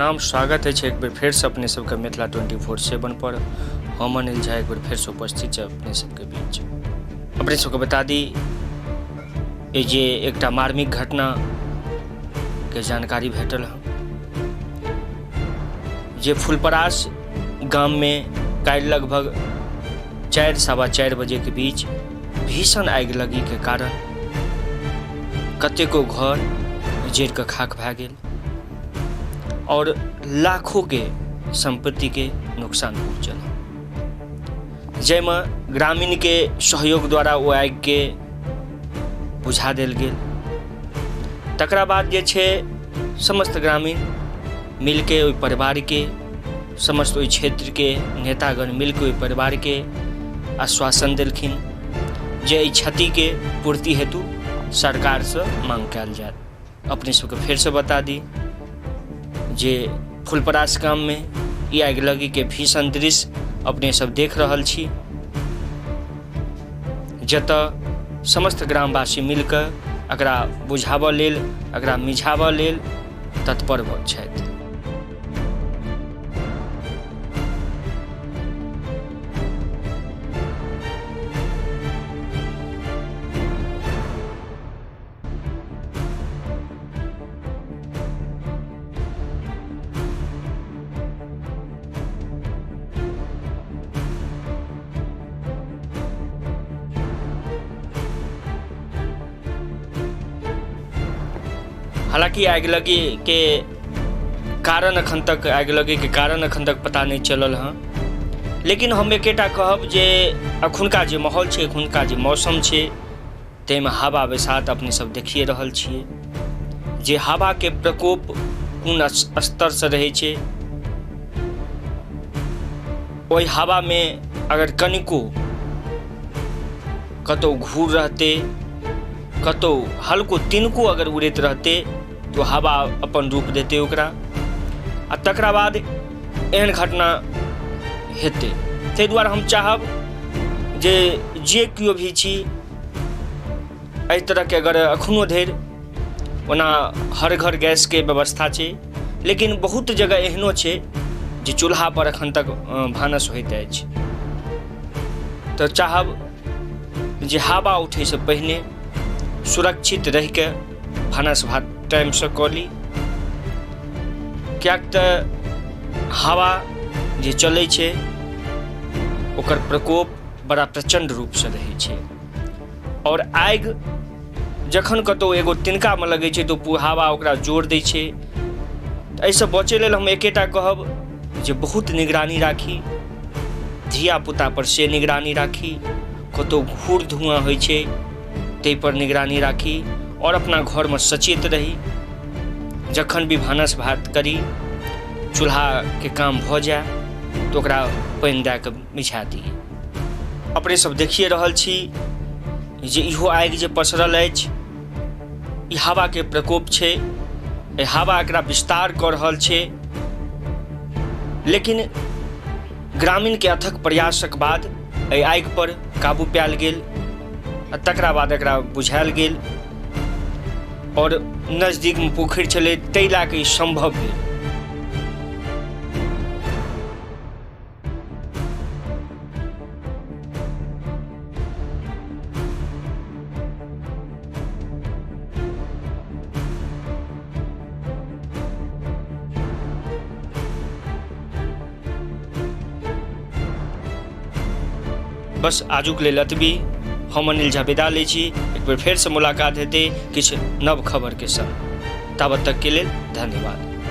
प्रणाम, स्वागत अछि एक बेर फेरसँ अपने सबके मिथिला 24/7 पर। हम अनिल झा एक बेर फेरसँ उपस्थित छी अपने सबके बीच। अपने सबके बता दी ई जे एकटा मार्मिक घटना के जानकारी भेटल हँ जे फुलपरास गाममे काल्हि लगभग 4-4:15 बजे के बीच भीषण आगि लगी के कारण कतेको घर जरि कऽ खाक भए गेल और लाखों के संपत्ति के नुकसान पहुंचल, जाहिमे ग्रामीण के सहयोग द्वारा ओ आगि के बुझा देल गेल। तकरा बाद जे छै समस्त ग्रामीण मिलके ओहि परिवार के, समस्त ओहि क्षेत्र के नेतागण मिलके ओहि परिवार के आश्वासन देलखिन जे एहि क्षति के पूर्ति हेतु सरकारसँ मांग कयल जायत। अपने सबके फेरसँ बता दी जे फुलपरास गाममे ई आगिलगी के भीषण दृश्य अपने सब देख रहल छी, जतऽ समस्त ग्रामवासी मिलके एकरा बुझाबऽ लेल, एकरा मिझाबऽ लेल तत्पर छथि। हालांकि आगिलगी के कारण अखन तक आगिलगी के कारण अखन तक पता नहीं चलल हँ, लेकिन हम एकेटा कहब जे अखुनका जे माहौल छै, अखुनका जे मौसम छै, ताहिमे हवा बसात अपने सब देखिए रहल छियै जे हवाके प्रकोप कोन स्तरसँ रहै छै। ओहि हवामे अगर कनिको कतहु घूर रहतै, कतहु हल्को तिनको अगर उड़ैत रहतै तऽ हवा अपन रूप देतै ओकरा, आ तकरा बाद एहन घटना हेतै। ताहि दुआरे हम चाहब जे जे केओ भी छी एहि तरहके अगर एखनो धरि ओना हर घर गैसके व्यवस्था छै, लेकिन बहुत जगह एहनो छै जे चूल्हापर एखन तक भानस होइत अछि, तऽ चाहब जे हवा उठैसँ पहिने सुरक्षित रहिके भानस भात टाइमसँ कऽ ली, किएक तऽ हवा जे चलै छै ओकर प्रकोप बड़ा प्रचण्ड रूपसँ रहै छै, आओर आगि जखन कतहु एगो तिनकामे लगै छै तऽ ओ हवा ओकरा जोर दै छै। एहिसँ बचै लेल हम एकेटा कहब जे बहुत निगरानी राखी, धियापुतापर से निगरानी राखी, कतहु घूर धुआँ होइ छै ताहिपर निगरानी राखी, आओर अपना घरमे सचेत रही। जखन भी भानस भात करी, चूल्हाके काम भऽ जाय तऽ ओकरा पानि दए कऽ मिझा दी। अपने सब देखिए रहल छी जे इहो आगि जे पसरल अछि ई हवाके प्रकोप छै, एहि हवा एकरा विस्तार कऽ रहल छै, लेकिन ग्रामीणके अथक प्रयासक बाद एहि आगि पर काबू पायल गेल आ तकरा बाद एकरा बुझायल गेल, आओर नजदीकमे पोखरि छलै ताहि लए कऽ ई सम्भव भेल। बस आजुक लेल एतबी। हम अनिल झा विदा लै छी, एक बेर फेरसँ मुलाकात हेतै किछु नव खबरके संग। ताबत तकके लेल धन्यवाद।